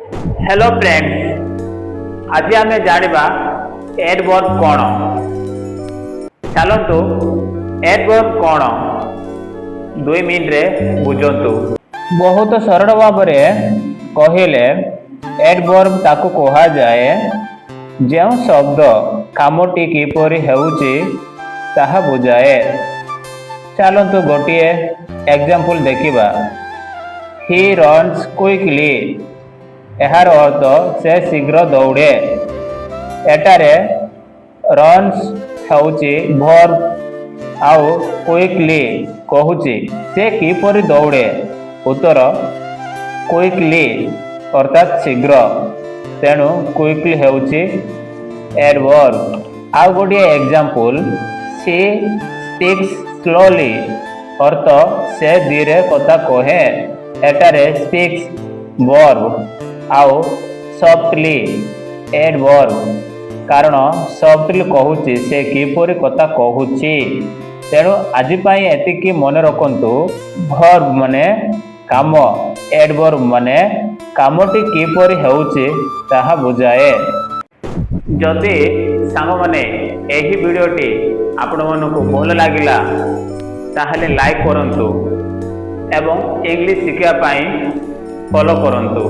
Hello friends, ଆଜି ଆମେ ଜାଣିବା ଏଡଭର୍ବ କ'ଣ। ଚାଲନ୍ତୁ, ଏଡଭର୍ବ କ'ଣ 2 ମିନିଟରେ ବୁଝନ୍ତୁ। ବହୁତ ସରଳ ଭାବରେ କହିଲେ, ଏଡଭର୍ବ ତାକୁ କୁହାଯାଏ, ଯେଉଁ ଶବ୍ଦ କାମଟି କିପରି ହେଉଛି ତାହା ବୁଝାଏ। ଚାଲନ୍ତୁ, ଗୋଟିଏ ଏକ୍ଜାମ୍ପଲ୍ ଦେଖିବା। He runs quickly. ଏହାର ଅର୍ଥ ସେ ଶୀଘ୍ର ଦୌଡ଼େ। ଏଠାରେ ରନ୍ସ ହେଉଛି ଭର୍ବ ଆଉ କୁଇକଲି କହୁଛି ସେ କିପରି ଦୌଡ଼େ। ଉତ୍ତର କୁଇକଲି, ଅର୍ଥାତ୍ ଶୀଘ୍ର। ତେଣୁ କୁଇକଲି ହେଉଛି ଏଡଭର୍ବ। ଆଉ ଗୋଟିଏ ଏକ୍ଜାମ୍ପଲ୍। She speaks slowly. ଅର୍ଥ ସେ ଧୀରେ କଥା କହେ। ଏଠାରେ ସ୍ପିକ୍ସ ଭର୍ବ ଆଉ ସଫ୍ଟଲି ଏଡଭର୍ବ, କାରଣ ସଫ୍ଟଲି କହୁଛି ସେ କିପରି କଥା କହୁଛି। ତେଣୁ ଆଜି ପାଇଁ ଏତିକି ମନେ ରଖନ୍ତୁ, ଭର୍ବ ମାନେ କାମ, ଏଡଭର୍ବ ମାନେ କାମଟି କିପରି ହେଉଛି ତାହା ବୁଝାଏ। ଯଦି ସାଙ୍ଗମାନେ, ଏହି ଭିଡ଼ିଓଟି ଆପଣମାନଙ୍କୁ ଭଲ ଲାଗିଲା, ତାହେଲେ ଲାଇକ୍ କରନ୍ତୁ ଏବଂ ଇଂଲିଶ ଶିଖିବା ପାଇଁ ଫଲୋ କରନ୍ତୁ।